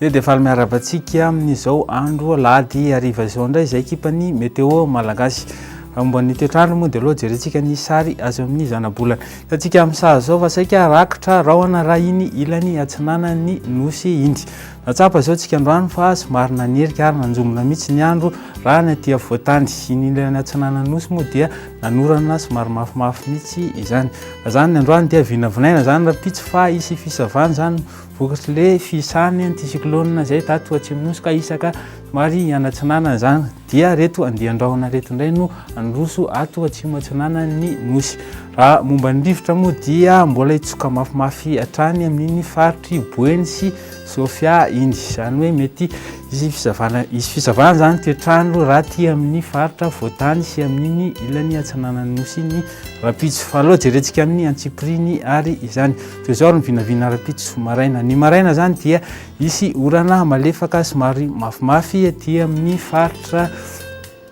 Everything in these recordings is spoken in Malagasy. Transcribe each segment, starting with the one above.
Eo dia faly miarahaba antsika amin'izao andro alahady hariva izao indray izay ekipan'ny Météo Malagasy. Raha momba ny toetr'andro moa dia aloha jerentsika ny sary azo amin'ny zanabolana. Hitantsika amin'ny saha izao fa saika rakotra rahona raha iny ilany atsinanan'ny nosy iny. Nahatsapa izao tsika androany fa somary nanerika ary nanjombona mihitsy ny andro raha ny aty afovoan-tany. Iny ilany atsinanan'ny nosy moa dia nanorana somary mafimafy mihitsy izany. Raha izany ny androany dia vinavinaina izany rahampitso fa hisy fisavana izany Vokatr'ilay fihisahany anticyclone izay tato atsimon'ny Nosy ka isaka somary hianatsinanana izany dia ireto andian-drahona ireto indray no handroso ato atsimo atsinanan'ny Nosy. Raha momba ny rivotra moa dia mbola hitsoka mafimafy hatrany amin'iny faritr'i Boeny sy Sofia iny. Izany hoe mety hisy fisavana hisy fisavana izany toetr'andro raha aty amin'ny faritra voatany sy amin'iny ilany atsinanan'ny Nosy iny rahampitso. Fa aleo jerentsika amin'ny antsipiriany ary izany. Toy izao ary ny vinavina rahampitso maraina. Ny maraina izany dia hisy orana malefaka somary mafimafy aty amin'ny faritra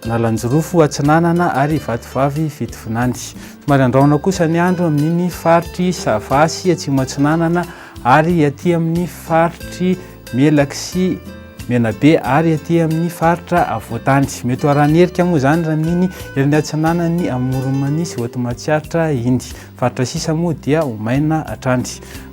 Analanjirofo Atsinanana ary Vatovavy Fitovinany. Somary andrahona kosa ny andro amin'iny faritry Sava sy Atsimo Atsinanana ary aty amin'ny faritry Melaky sy Menabe ary aty amin'ny faritra afovoantany. Mety ho arahan'ny moa izany raha amin'iny ilany atsinanan'ny Amoron'i Mania sy Haute Matsiatra iny. Faritra sisa moa dia ho maina hatrany.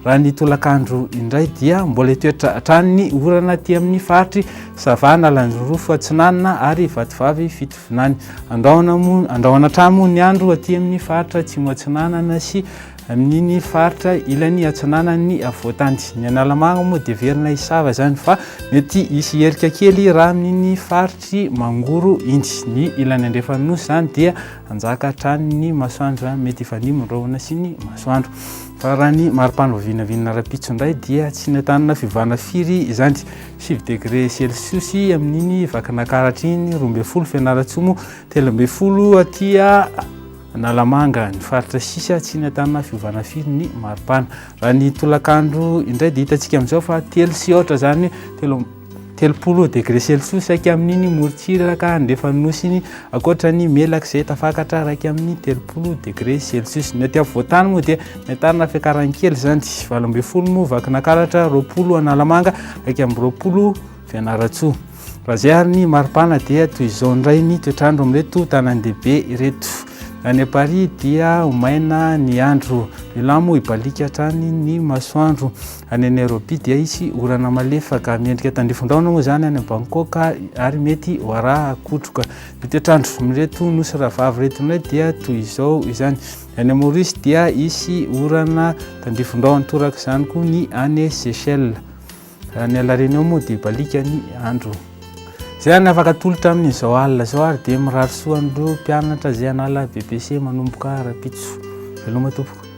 Raha ny tolakandro indray dia mbola hitoetra hatrany ny orana aty amin'ny faritry Sava, Analanjirofo Atsinanana ary Vatovavy Fitovinany. Andrahona moa andrahona hatrany moa ny andro aty amin'ny faritra Atsimo Atsinanana sy amin'iny faritra ilany atsinanan'ny afovoantany. Ny Analamanga moa dia heverina hisava izany fa mety hisy herika kely raha amin'iny faritry Mangoro iny. Ny ilany andrefan'ny nosy izany dia hanjaka hatrany ny masoandro izany, mety hifandimby ny rahona sy ny masoandro. Fa raha ny maripana vinavinana rahampitso indray dia tsy nahitana fiovana firy izany. 9 degré celsius amin'iny Vakinakaratra iny, 12 Fianarantsoa moa, 13 aty Analamanga, ny faritra sisa tsy nahitana fiovana firy ny maripana. Raha ny tolakandro indray dia hitantsika amin'izao fa telo sy aotra izany hoe 33 degré celsius saika amin'iny morontsiraka andrefan'ny nosy iny, ankoatra ny Melaky izay tafakatra 31 degré celsius. Ny aty afovoan-tany moa dia nahitana fiakarany kely izany, 18 moa Vakinakaratra, 20 Analamanga, 21 Fianarantsoa. Raha izay ary ny maripana dia toy izao indray ny toetr'andro amin'ireto tanàn-dehibe ireto. Any Paris dia ho maina ny andro. Milan moa hibaliaka hatrany ny masoandro. Any Nairobi dia hisy orana malefaka. Miendrika tandrifin-drahona moa izany any Bangkok ary mety ho araha-kotroka. Ny toetr'andro amin'ireto nosy rahavavy ireto indray dia toy izao izany. Any Maurice dia hisy orana tandrifin-drahona. Toraka izany koa ny any Seychelles. Raha ny à La Réunion moa dia baliaka ny andro. Izay ary ny afaka atolotra amin'izao alina izao ary dia mirary soa an'ireo mpianatra izay hanala BEPC manomboka rahampitso. Veloma tompoko.